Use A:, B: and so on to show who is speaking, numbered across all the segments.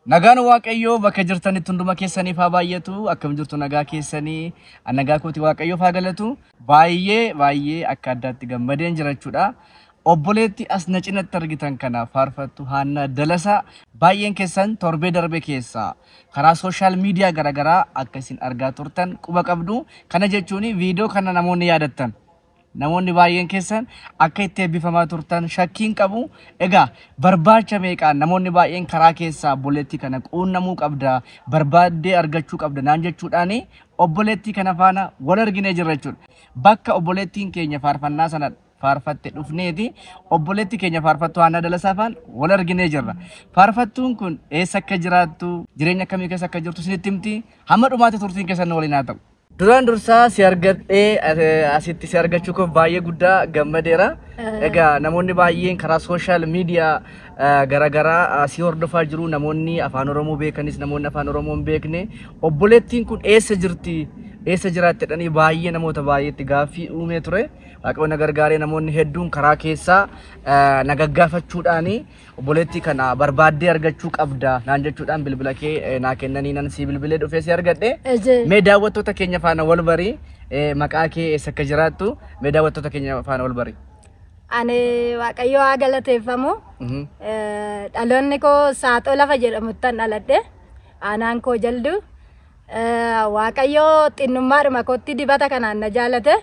A: Nagaan Waaqayyoo bakka jirtanitti hunduma keessaniif haa baay'atu. Akkam jirtu nagaa keessanii? Nagaa kooti Waaqayyoof haa galatu. Baay'ee baay'ee akka addaatti gammadeen jira jechuudha. Obboleetti as na cinatti argitan kana faarfattu Haannaa Dalasaa baay'een keessan torbee darbe keessaa karaa social media garaagaraa akka isin argaa turtan quba qabdu. Kana jechuun viidiyoo kana namoonni yaadattan. Namoonni baay'een keessan akka itti eebbifamaa turtan shakkiin qabu. Egaa barbaacha meeqaan namoonni baay'een karaa keessaa obboleettii kana quunnamuu qabda, barbaaddee argachuu qabda naan jechuudhaani obboleettii kana faana wal arginee jirra jechuudha. Bakka obboleettiin keenya faarfannaa sana faarfatte dhufneeti obboleettii keenya faarfattuu Haannaa Dalasaa faana wal arginee jirra. Faarfattuun kun eessa akka jiraattu, jireenya akkamii keessa akka jirtu isinitti himti. Hamma dhumaatti turtiin keessan waliin haa ta'u. Duraan dursaa si argadhee asitti si argachuu koof baay'ee guddaa gammadeera. Egaa namoonni baay'een karaa social media garaagaraa si hordofaa jiru. Namoonni afaan Oromoo beekanis namoonni afaan Oromoo hin beekne obboleettiin kun eessa jirti? Eessa jiraatti jedhanii baay'ee namoota baay'eetti gaaffii uumee ture. Waaqayyoon na gargaaree namoonni hedduun karaa keessaa na gaggaafachuudhaani obboleettii kana barbaaddee argachuu qabda naan jechuudhaan bilbila kee naa kennanii nan si bilbilee dhufee si argadhe. Mee daawwattoota keenya faana wal barii, maqaa kee eessa akka jiraattu mee daawwattoota keenya faana wal barii.
B: Ani Waaqayyo haa galateeffamu. Dhaloonni koo Saaxoo lafa jedhamuttan dhaladhe. Aanaan koo jaldu. Waaqayyo xinnummaadhuma kootti dibata kanaan na jaalate.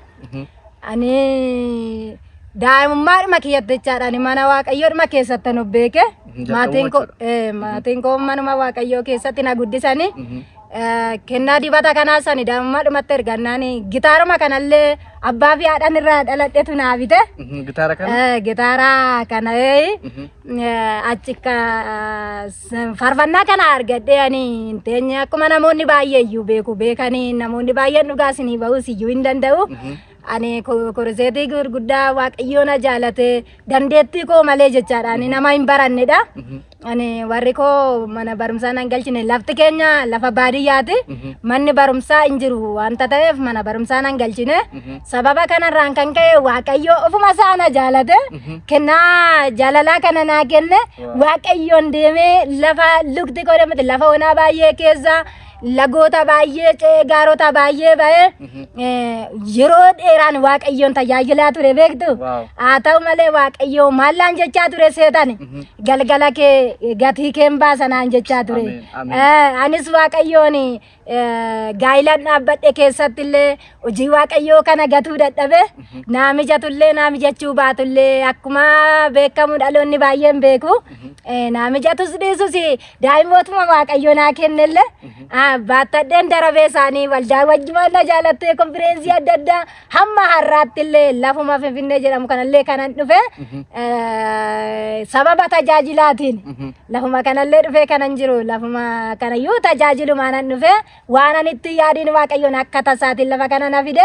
B: Ani daa'imummaadhuma kiyyatti jechaadha. Ani mana Waaqayyoodhuma keessatti nu beeke. Maatiin koo manuma Waaqayyoo keessatti na guddisanii. Kennaa dibata kanaa sani daa'imummaadhumatti ergannaan gitaaruma kanallee abbaa fi haadhaan irraa dhaladhetu naa bite.
A: Gitaara kana?
B: Gitaara kana achi faarfannaa kana argadhee ani hin teenye akkuma namoonni baay'ee iyyuu beeku beekanii namoonni baay'een dhugaa isinii ba'uus iyyuu hin danda'u. Ani koriseetii gurguddaa Waaqayyoo na jaalate dandeettii koo malee jechaadha. Ani nama hin barannedha. Ani warri koo mana barumsaa nan galchine, lafti keenya lafa baadiyyaati. Manni barumsaa hin jiru wanta ta'eef mana barumsaa nan galchine. Sababa kanarraan kan ka'e Waaqayyoo ofuma isaa na jaalate. Kennaa jaalalaa kana naa kenne. Waaqayyoon deemee lafa lukti koo deemte lafa onaa baay'ee keessa lagoota baay'ee ce'ee gaarota baay'ee ba'ee yeroo dheeraan Waaqayyoon tajaajilaa ture beektu. Haa ta'u malee Waaqayyoo maallaan jechaa ture seetan galgala kee gatii kee hin baasanaan jechaa ture. Anis Waaqayyoon gaa'ilaan dhaabbadhe keessatti illee hojii Waaqayyoo kana gatuu dadhabe naa mijatullee naa mijachuu baatullee akkuma beekamu dhaloonni baay'een beeku. Naa mijatus dhiisus daa'imootuma Waaqayyoo naa kennellee baattadheen darabee isaanii waldaa wajjumaan na jaalattee konfireensii adda addaa hamma har'aatti illee lafuma Finfinnee jedhamu kanallee kanan dhufe sababa tajaajilaatiin lafuma kanallee dhufee kanan jiru lafuma kanayyuu tajaajilumaa nan dhufe waan ani itti yaadiin Waaqayyoon akka tasaatiin lafa kana na fide.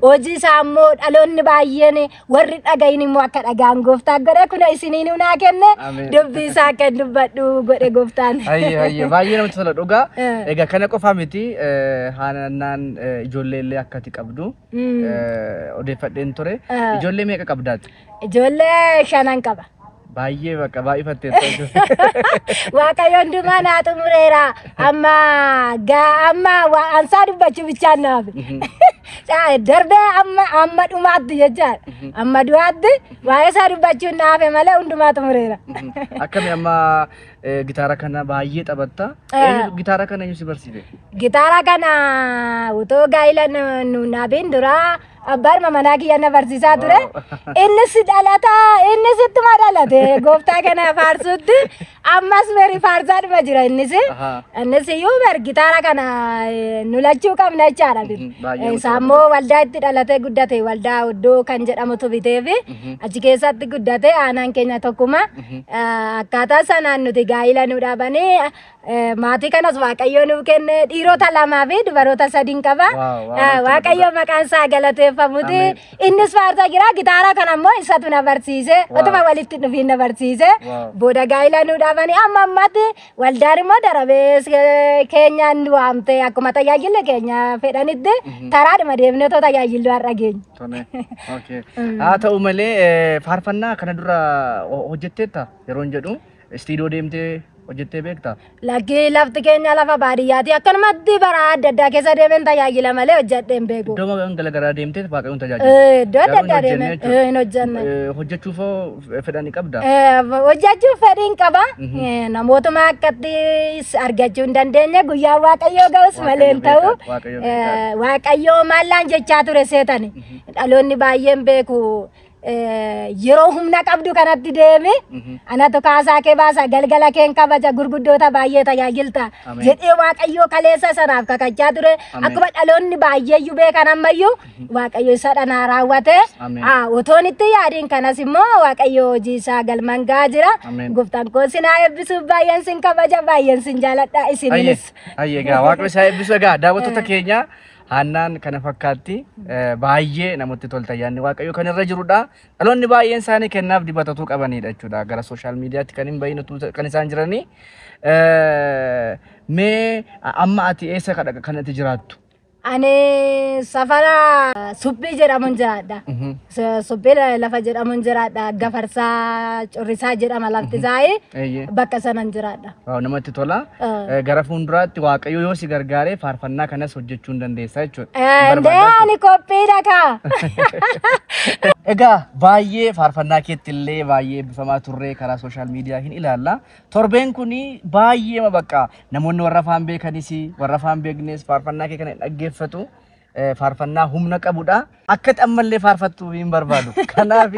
B: Hojii isaa immoo dhaloonni baay'een warri dhagahin immoo akka dhagaan gooftaan godhe kun isiniin naa kenne dubbii isaa akka dubbadhu godhe gooftaan.
A: Hayyee hayyee baay'ee namatti tola dhugaa. Egaa kana qofaa miti, Haannaan ijoollee illee akkati qabdu odeeffadheen ture. Ijoollee meeqa qabdaati?
B: Ijoollee shanan qaba.
A: Baay'ee bakka baay'ifatteetta.
B: Waaqayyo hundumaa naa xumureera. Amma amma ansaa dubbachuu bichaan naaf. Darbee amma amma dhumaatti jechaadha. Amma du'aatti waa'ee isaa dubbachuun naafe malee hundumaa xumureera.
A: Akkami amma gitaara kana baay'ee taphatta. Gitaara kana eenyu si barsiise?
B: Gitaara kana utoo gaa'ila nu dhaabin dura abbaan manaa kiyya na barsiisaa ture. Innis dhalata, innis ittuma dhalate gooftaa kana faarsutti ammas beri faarsaadhuma jira innis. Innis iyyuu ber gitaara kana nu lachuu qabna jechaadha. Isaa immoo waldaa itti dhalatee guddate waldaa oddoo kan jedhamutu biteefi achi keessatti guddate aanaan keenya tokkuma. Akkaataa sanaan nuti gaa'ila nu dhaabanii maatii kanas Waaqayyo nuu kenne dhiirota lamaa fi dubaroota sadiin qaba. Waaqayyo maqaan isaa galateeffamuti. Innis faarsaa jira. Gitaara kana immoo isatu na barsiise. Otuma walitti dhufiin na barsiise. Booda gaa'ila nu dhaabanii amma ammaatti waldaan immoo darabee keenyaan nu waamte akkuma tajaajilli keenya fedhanitti taraadhuma deemnee otoo tajaajillu har'a geenya.
A: Haa ta'u malee faarfannaa kana dura hojjetteetta yeroo hin jedhu istiidiyoo deemtee Hojjettee beektaa?
B: Lakkii, lafti keenya lafa baadiyyaati. Akkanumatti bara adda addaa keessa deemeen tajaajila malee hojjedhee hin beeku.
A: Iddoo garaagaraa deemtee Waaqayyoon tajaajila.
B: Iddoo adda addaa deemee hin hojjenne.
A: Hojjechuuf hoo fedha ni qabdaa?
B: Hojjechuuf fedhiin qaba. Namootuma akkatti argachuu hin dandeenye, guyyaa Waaqayyoo ga'us malee hin ta'u.
A: Waaqayyo beekaadha.
B: Waaqayyoo maallaan jechaa ture seetani. Dhaloonni baay'een beeku. Yeroo humna qabdu kanatti deemi. Anatu kaasaa kee baasa, galgala keen kabaja, gurguddoota baay'ee tajaajilta.
A: Ameen.
B: Jedhee Waaqayyoo kaleessa sanaaf kakachaa ture.
A: Ameen.
B: Akkuma dhaloonni baay'eeyyuu beekan ammayyuu Waaqayyo isa dhanaa raawwate.
A: Ameen.
B: Otoon itti yaadiin kanas immoo Waaqayyo hojii isaa galmaan gahaa jira.
A: Ameen.
B: Gooftaan koo sinaa eebbisuuf, baay'een sin kabaja, baay'een sin jaaladha isininis.
A: Hayyee, egaa Waaqni isaa eebbisu. Egaa daawwattoota keenya, Haannaan kana fakkaatti, baay'ee namatti tolta. Yaadni Waaqayyoo kan irra jirudha. Dhaloonni baay'een isaanii kennaaf dibatatu qabanidha jechuudha. Gara social miidiyaatti kan hin bahin kan isaan jiranii. Mee amma ati eessa kan ati jiraattu?
B: Ani safara Suphii jedhamuun jiraadha. Suphii lafa jedhamuun jiraadha. Gafarsaa Currisaa jedhama lafti isaa. Bakka sanan jiraadha.
A: Waaw, namatti tola. Gara fuulduraatti Waaqayyo yoo si gargaare faarfannaa kanas hojjechuu hin dandeessa jechuudha.
B: Ndee, ani qophiidha kaa.
A: Egaa baay'ee faarfannaa keetti illee baay'ee eebbifamaa turree karaa social media hin ilaalla. Torbeen kun baay'ee bakka namoonni warra afaan beekanis warra afaan beeknes faarfannaa kee kana hin dhaggeeffatu. Faarfannaa humna qabudha. Akka ammallee faarfattu hin barbaadu. Kanaaf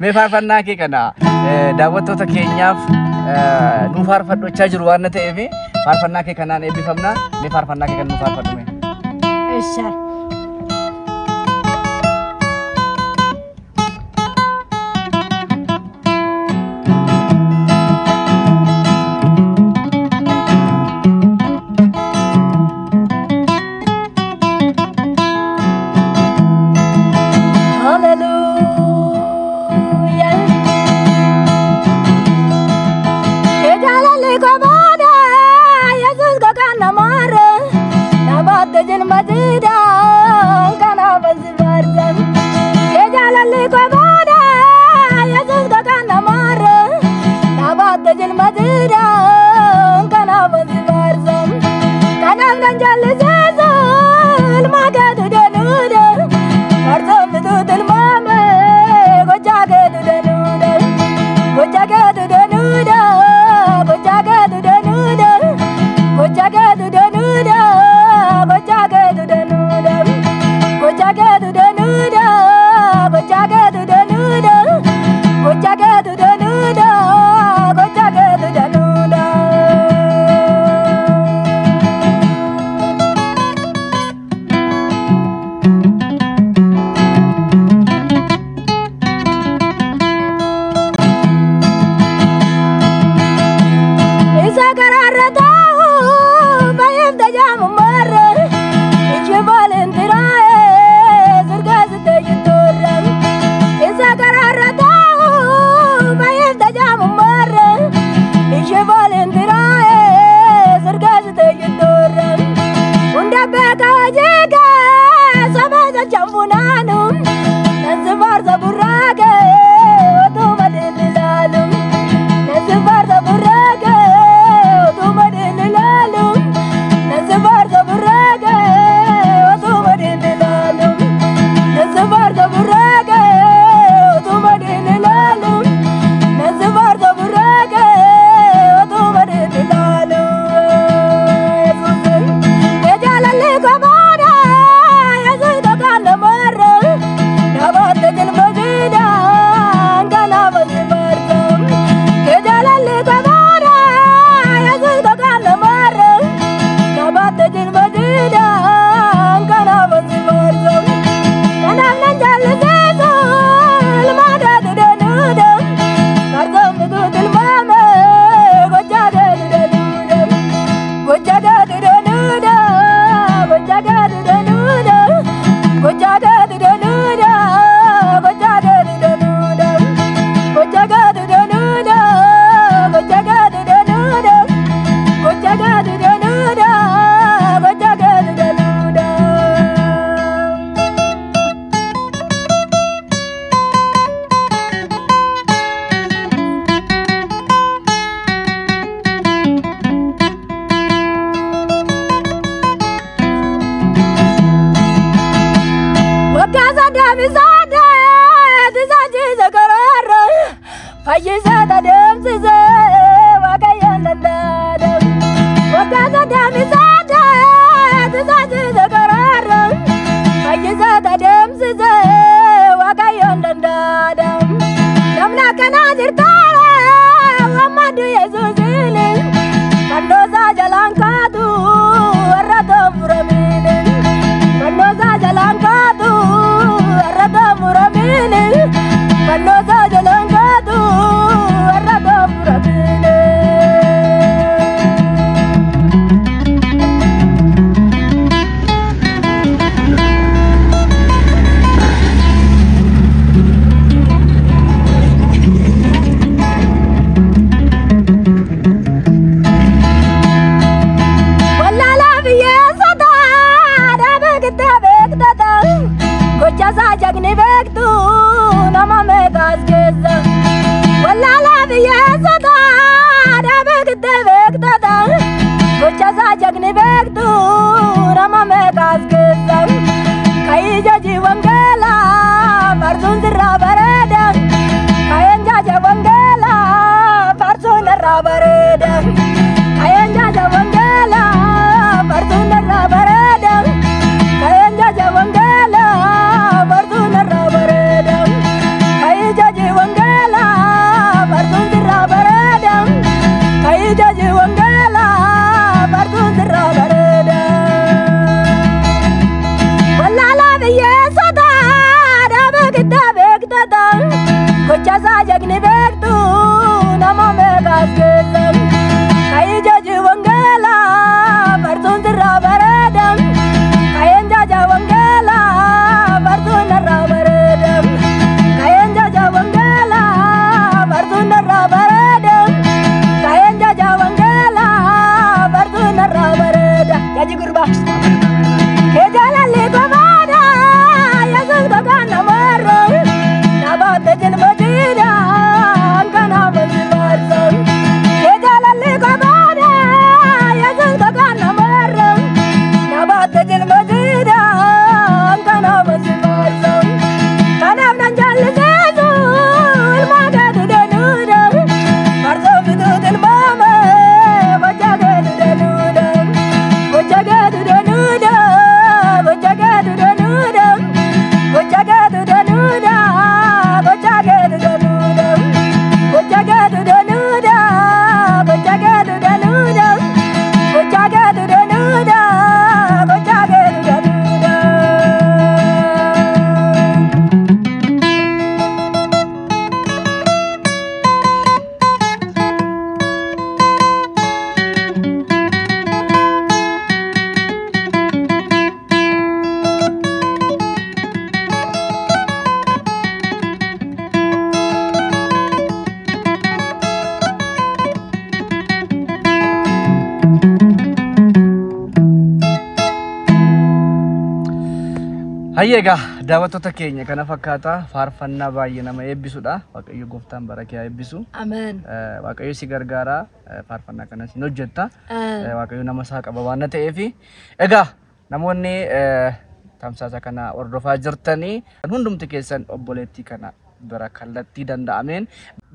A: mee faarfannaa kee kana daawwattoota keenyaaf nu faarfadhochaa jiru waan ta'eef faarfannaa kee kanaan eebbifamna. Mee faarfannaa kee kana nu faarfadhu mee.
B: Isha. Hallelujah. Jaalalli kophaadha, Yesuus gogaan namaarra, namoota jilma jiidhaa kanaaf si faarsan. Jaalalli kophaadha, Yesuus gogaan namaarra, namoota jilma jiidhaa kanaaf si faarsan. Kanaaf nan jaalliseesu ilma keetu danuudha, faarsamtuu tilmaame gochaa keetu danuudha. Gocha keetu danuudha, gocha keetu danuudha, gocha keetu danuudha, gocha keetu danuudha, gocha keetu danuudha, gocha keetu danuudha, gocha keetu danuudha, gocha keetu danuudha. Isa karaarra taa'u baay'eef tajaamu marre ishee baaliin tiraa'e sirgaasite jittoorra. Isa karaarra taa'u baay'eef tajaamu marre ishee baaliin tiraa'e sirgaasite jittoorra. Hunda beeka hojii kee saba jechaan funaanu nansi faarsa burraaqee otuma dhimmi ilaalu. Nansi faarsa burraaqee otuma dhimmi. Fayyisaa tadeemsisee Waaqayyoon danda'adha. Waggaa sadaamisaa taasisaa karaarra. Fayyisaa tadeemsisee Waaqayyoon danda'adha. Namni akkanaa jirtaara waammaddu Yesuusiin. Fannoosaa jalaan kaatu warra toomuramiin. Fannoosaa jalaan kaatu warra toomuramiin. Fannoosaa jalaan kaatu warra toomuramiin. Wallaalaa biyyeessota dhaabee gittee beektota gochasaa jagni beektu nama meeqaas keessa. Wallaalaa biyyeessota dhaabee gittee beektota gochasaa jagni beektu nama meeqaas keessa. Ka'ii jaji wangeelaa farsuun sirraa bareeda. Ka'een jaja wangeelaa farsuun irraa bareeda. Ka'een jaja wangeelaa farsuun irraa bareeda. Ka'een jaja wangeelaa farsuun irraa bareeda. Ka'ii jaji wangeelaa farsuun sirraa bareeda. Ka'ii jaji wangeelaa farsuun sirraa bareeda. Wallaalaa biyyeessota dhaabee gittee beektota gochasaa jagni beektu nama meeqaas keessa. Ka'ii jaji wangeelaa farsuun sirraa bareeda. Ka'een jaja wangeelaa farsuun irraa bareeda. Ka'een jaja wangeelaa farsuun irraa bareeda. Ka'een jaja wangeelaa farsuun irraa bareeda. Jaji gurbaa. Keejalalli kofaadha Yesuus gogaan namarra nabaate jilma jiidha kanaaf si faarsa. Keejalalli kofaadha Yesuus gogaan namarra nabaate jilma jiidha kanaaf si faarsa. Kanaaf nan jaalliseesu ilmaa keetu danuudha farsoo fituut ilmaame gocha keetu danuudha gocha keetu danuudha. Gocha keetu danuudha gocha keetu danuudha gocha keetu danuudha gocha keetu danuudha gocha keetu danuudha gocha keetu danuudha gocha keetu danuudha.
A: Hayyee egaa daawwattoota keenya kana fakkaata faarfannaa baay'ee nama eebbisudha. Waaqayyo gooftaan bara kee haa eebbisu.
B: Ameen.
A: Waaqayyo si gargaara faarfannaa kanas hin hojjetta. Waaqayyo nama isaa qaba waan ta'eef. Egaa namoonni tamsaasa kana hordofaa jirtanii hundumti keessan obboleettii kana bira kallattii danda'ameen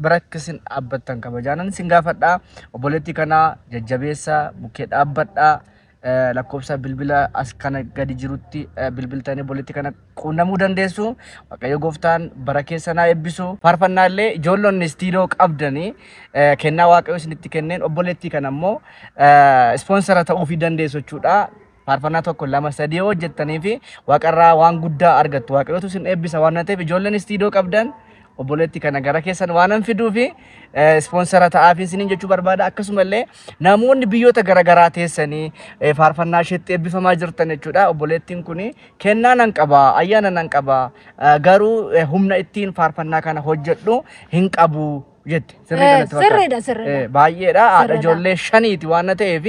A: bira akka isin dhaabbattan kabajaanan isin gaafadha. Obboleettii kana jajjabeessaa bukkee dhaabbadhaa. Lakkoofsa bilbila as kana gadi jirutti bilbiltanii obboleettii kana quunnamuu dandeessu. Waaqayyo gooftaan bara keessan haa eebbisu. Faarfannaa illee ijoollonni istiidoo qabdanii kennaa Waaqayyo isinitti kenneen obboleettii kana immoo ispoonsara ta'uufii dandeessu jechuudha. Faarfannaa 1 2 3 yoo hojjettanii fi waaqarraa waan guddaa argattu. Waaqayyotu isin eebbisa waan ta'eef ijoolleen istiidoo qabdan obboleettii kana gara keessan waan hin fiduu fi ispoonsara ta'aaf isiniin jechuu barbaada. Akkasumallee namoonni biyyoota garaagaraa teessanii faarfannaa isheetti eebbifamaa jirtan jechuudha. Obboleettiin kun kennaa nan qaba, ayyaana nan qaba, garuu humna ittiin faarfannaa kana hojjedhu hin qabu jette.
B: Sirriidha, sirriidha.
A: Baay'eedha. Haadha ijoollee 5 waan ta'eef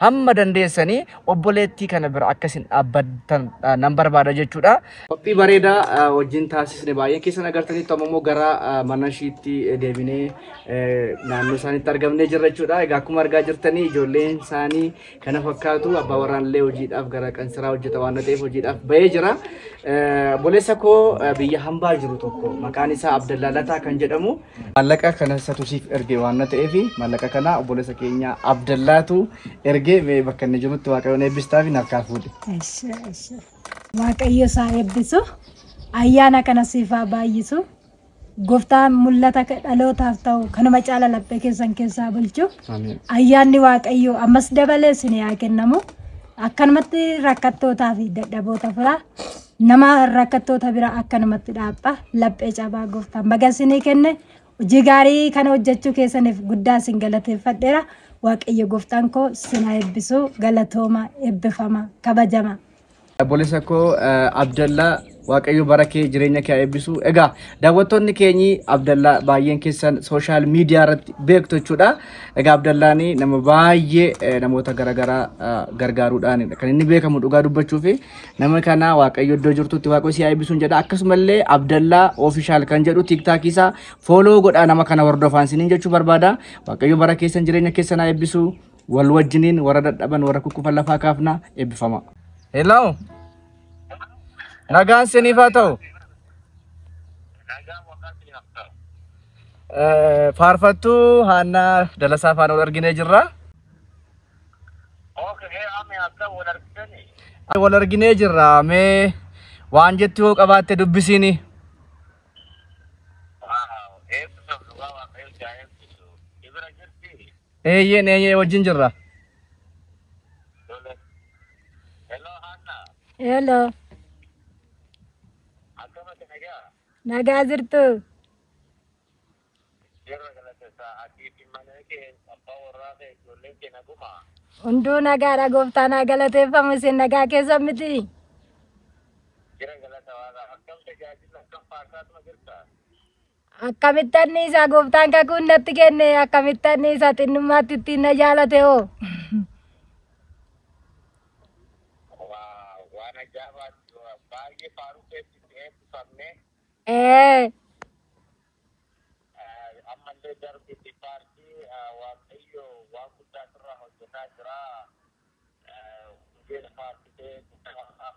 A: hamma dandeessanii obboleettii kana bira akkasin dhaabbattan nan barbaada jechuudha. Qophii bareedaa wajjin taasisne baay'een keessan agartanitti amma immoo gara mana ishiitti deebinee naannoo isaaniitti argamnee jirra jechuudha. Egaa akkuma argaa jirtanii ijoolleen isaanii kana fakkaatu abbaa warraan illee hojiidhaaf gara qansiraa hojjeta waan ta'eef hojiidhaaf bahee jira. Obboleessa koo biyya hambaa jiru tokko maqaan isaa Abdallaa Lataa kan jedhamu maallaqa Maallaqa kana isatu siif erge waan ta'eef maallaqa kana obboleessa keenya Abdallaatu erge mee bakka inni jirutti Waaqayyoon eebbistaa fi harkaa fuudhe.
B: Eshi, eshi. Waaqayyo isaa eebbisu. Ayyaana kana siif haa baay'isu. Gooftaan mul'ata dhalootaaf ta'u kanuma caala laphee keessan keessaa bulchu.
A: Ameen.
B: Ayyaanni Waaqayyo ammas dabalee isin haa kennamu. Akkanumatti rakkattootaa fi dadhaboota fura. Nama rakkattoota bira akkanumatti dhaabba. Laphee cabaa gooftaan baga isinii kenne. Hojii gaarii kana hojjechuu keessaniif guddaa isin galateeffadheera. Waaqayyo gooftaan koo isin haa eebbisu. Galatooma, eebbifama, kabajama.
A: Obboleessa koo Abdallaa, Waaqayyo bara kee jireenya kee haa eebbisu. Egaa daawwattoonni keenyi Abdallaa baay'een keessan social media irratti beektu jechuudha. Egaa Abdallaan nama baay'ee namoota garaagaraa gargaaruudhaan kan inni beekamu dhugaa dubbachuu fi nama kana Waaqayyo iddoo jirtutti Waaqayyo si haa eebbisuun jedha. Akkasumallee Abdallaa Official kan jedhu TikTok isaa follow godhaa, nama kana hordofaan isiniin jechuu barbaada. Waaqayyo bara keessan jireenya keessan haa eebbisu. Wal wajjiniin warra dadhaban, warra kukkufan lafaa kaafna, eebbifama. Hello. Nagaan isiniif haa ta'u. Faarfattuu Haannaa Dalasaa faana wal arginee jirra. Wal arginee jirra. Mee waan jettu yoo qabaatte dubbisiini. Eeyyeen, eeyyee, wajjin jirra.
B: Hello. Nagaa jirtu? Hunduu nagaadha, gooftaan haa galateeffamu. Isin nagaa keessan miti? Akkamitti anni isaa gooftaan kakuun natti kenne, akkamitti anni isaa xinnummaatti ittiin na jaalate hoo?
C: Waan ajaa'ibaati, baay'ee faaruu keessatti eebbifamne. Ammallee darbitti paartii Waaqayyo waan guddaa sirraa hojjetaa jira. Wangeela faarsitee, guddaa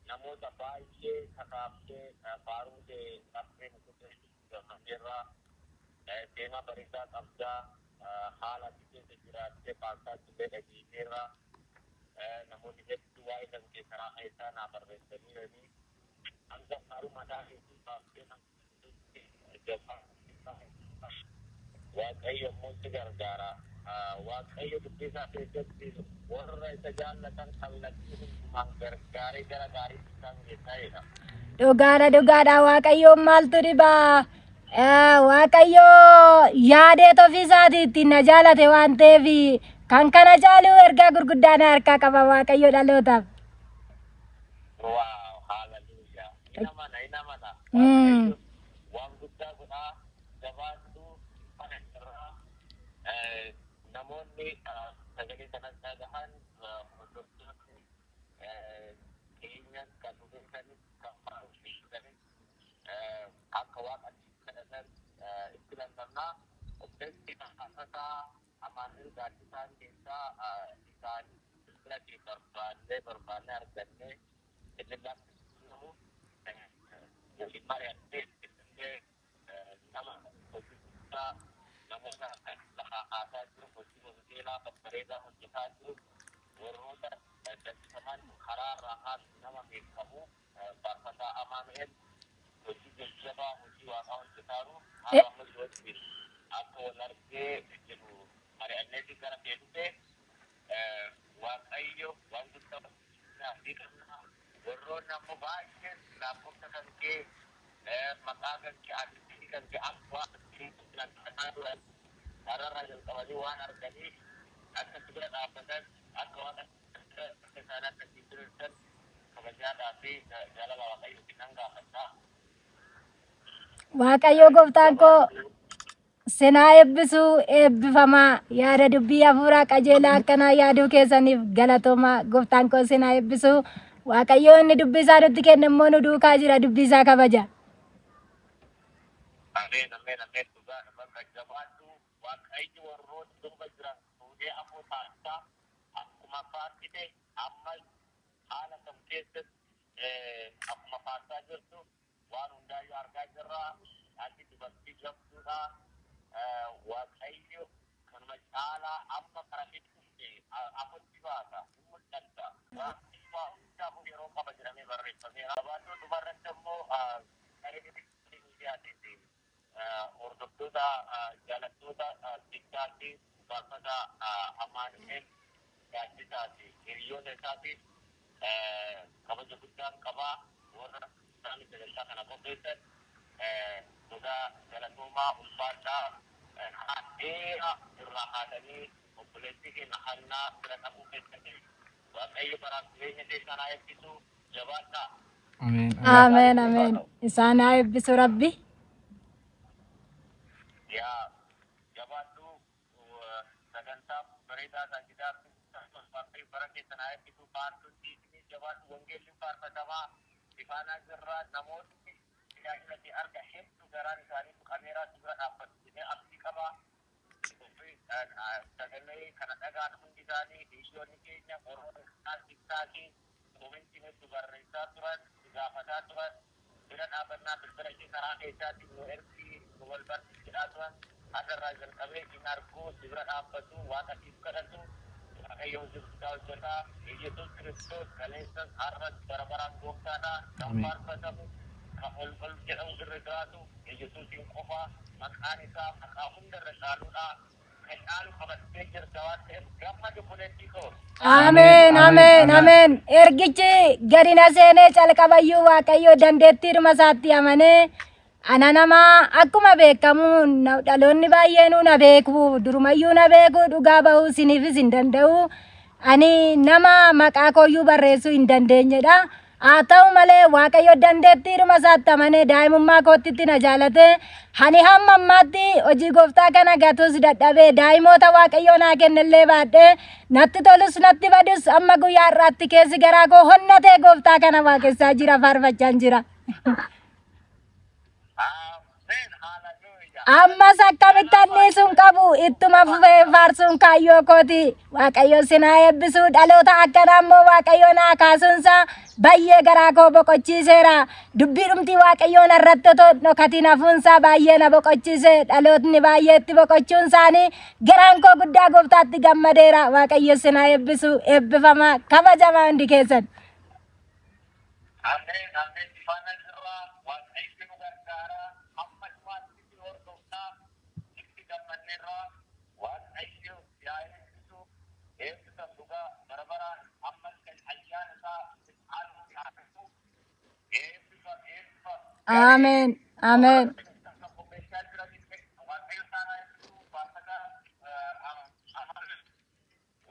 C: namoota baay'ee kakaaftee, faaruu kee laphee nu gammadeerra. Seenaa bareedaa qabdaa, haala ati keessa jiraattee faarsaatti illee dhageesseerra. Namoonni hedduu waa'ee kan kee karaa keessaa naa barreessaniiranii hanga faaruu mataa keetii baaftee Waaqayyo immoo si gargaara. Waaqayyo dubbii isaa keessatti warra isa jaallatan kallattii hundumaan gargaaree gara gaariitti isaan geessaa jedha.
B: Dhugaadha, dhugaadha, Waaqayyoon maaltu dhibaa? Waaqayyo yaadee ofii isaatii ittiin na jaalate waan ta'eef kan kana caalu ergaa gurguddaa na harkaa qaba Waaqayyo dhalootaaf.
C: Waaw, haleluuyaa. Hin amana, hin amana. Waaqayyo waan guddaa godhaa, jabaattuu kana irraa namoonni sagalee kanas dhagahan, hordoftoonni keenyas kan dhugeessanis kan faarfanis akka Waaqatti kadhatan itti lallabnaa. Obboleessi Faarfataa Amaanu'el Gaaddisaan keessaa isaan bira kee barbaannee barbaannee argannee inni lafa waliin mari'annee illee nama hojii guddaa namoota lafa haasaa jiru, hojii wangeelaa babbareedaa hojjetaa jiru, warroota danfisaman karaa irraa kaasu nama beekamu Faarfataa Amaanu'el hojii jajjabaa, hojii Waaqaa hojjetaaru haala ammas wajjin akka wal argee jiru mari'anneeti gara kee dhufe. Waaqayyo waan guddaa fi qabna. Warroonni ammoo baay'een lakkoofsa kan kee, maqaa kan kee, addunyaa kan kee akka waan turan kararraa jalqabanii waan arganiif akka si bira dhaabbatan, akka waan akka isaan akka si diriirsan kabajaadhaa fi jaalala Waaqayyootiin nan gaafadha.
B: Waaqayyo gooftaan koo sinaa eebbisuu, eebbifamaa. Yaada dubbii hafuuraa qajeelaa akkanaa yaaduu keessaniif galatoomaa. Gooftaan koo sinaa eebbisuu. Waaqayyo inni dubbii isaa nutti kenne immoo nu duukaa jira, dubbii isaa kabaja.
C: Ameen, ameen, ameen, dhugaadha. Bakka jabaadhu, Waaqayyo warroota duuba jiran fuudhee afoo taasisaa. Akkuma faarsite ammas haala kam keessatti akkuma faarsaa jirtu waan hundaayyuu argaa jirra. Ati dubartii jabduudha. Waaqayyo kanuma caalaa amma karaa dhufte afatti baata. Hin mul'atta. Waaqni waa hundaafuu yeroo qaba jedhamee barreeffameera. Gabaabduu dubarratti immoo qaree miidiyaatiin hordoftoota jaalattoota TikTokii faarfataa Amaanu'el Gaaddisaati. Hiriyoota isaatiif kabaja guddaan qabaa warra isaanii sagantaa kana qopheessan dhugaa galatoomaa ulfaadhaa dheeraa irraa haatanii obboleettii keenya Hannaa bira qabuu keessatti Waaqayyo baraaf jireenya keessan haa eebbisu jabaadhaa.
A: Ameen.
B: Ameen ameen. Isaan haa eebbisu Rabbi.
C: Yaa jabaadhu sagantaa bareedaa taajidaa Waaqayyo bara keessan haa eebbisu faarsuun dhiisni jabaadhu wangeelli faarfatamaa ifaanaa jirraa namoonni tajaajila kee arga hedduu garaan isaanii tuqameeraa si bira dhaabbatu jedhee abdii qabaa. Sagalee kana dhagaan hundi isaanii hiriyoonni keenya Oromoo TikTokii komentii hedduu barreessaa turan gaafataa turan bira dhaabannaa bilbila ishee karaa keessaatiin nu ergii nu wal barsiis jedhaa turan asirraa jalqabee hin arguu si bira dhaabbatu waaqa siif kadhatu Waaqayyo hojii guddaa hojjetaa Yesuus Kiristoos kaleessas har'as bara baraan gooftaadha kan faarfatamu kan ol ol jedhamu irra jiraatu Yesuusin qofa maqaan isaa maqaa hundarra caaluudha kan caalu qabattee jirta waan ta'eef gammadu obboleettii koo.
B: Ameen ameen ameen. Ergichi gadi na seenee calqabayyuu Waaqayyo dandeettiidhuma isaatti amanee ana nama akkuma beekamu dhaloonni baay'eenuu na beeku durumayyuu na beeku dhugaa bahuu isiniifis hin danda'u. Ani nama maqaa kooyyuu barreessuu hin dandeenyedha. Haa ta'u malee Waaqayyo dandeettiidhuma isaatti amanee daa'imummaa kootitti na jaalate. Ani hamma ammaatti hojii gooftaa kana gatus dadhabee daa'imoota Waaqayyo naa kennellee baadhee natti tolus natti badus amma guyyaa har'aatti keessi garaa koo honnatee gooftaa kana waaqessaa jira faarfachaa jira.
C: Ameen haaleluyyaa.
B: Ammas akkamitti anniisuun qabu ittuma fufee faarsuun kaayyoo kooti. Waaqayyo sinaa eebbisu dhaloota akkanaa immoo Waaqayyo naa kaasuunsa baay'ee garaa koo boqochiiseera. Dubbii dhumtii Waaqayyoon irratti otoo dhokatiin hafuunsaa baay'ee na boqochiise. Dhalootni baay'ee itti boqochuun isaanii garaan koo guddaa gooftaatti gammadeera. Waaqayyo sinaa eebbisu eebbifama kabajamaa hundi keessan.
C: Ameen ameen ifaana jirraa Waaqayyo nu gargaara hamma dhumaatti si hordofnaa itti gammanneerraa Waaqayyo yaa eebbisu eebbisa dhugaa bara baraan ammas kan ayyaana isaa caalu haa ta'u eebbisa eebbisa.
B: Ameen ameen.
C: Qopheessaa jiraniif Waaqayyo isaan haa eebbisu faarfataa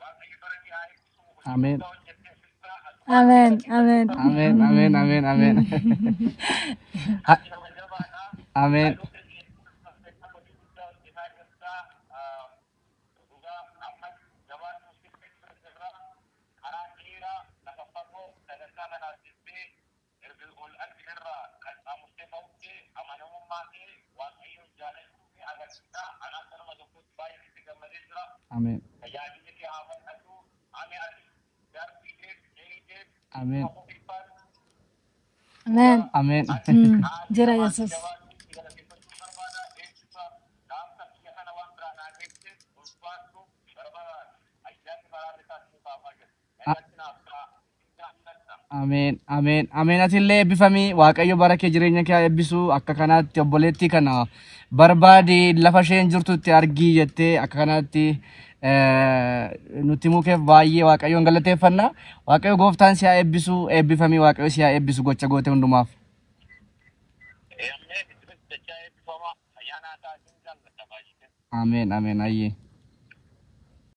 C: Waaqayyo bara kee haa eebbisu.
A: Ameen.
B: Ameen ameen.
A: Ameen ameen ameen ameen. Ameen. Ameen. Ameen.
B: Ameen.
A: Ameen.
B: Jira Yesuus.
A: Ameen ameen ameen atillee eebbifamii Waaqayyo bara kee jireenya kee haa eebbisu akka kanaatti obboleettii kana barbaadi lafa isheen jirtutti argii jettee akka kanaatti nutti himuu keef baay'ee Waaqayyoon galateeffanna. Waaqayyo gooftaan si haa eebbisu eebbifamii Waaqayyo si haa eebbisu gocha goote hundumaaf. Ameen ameen ayyee.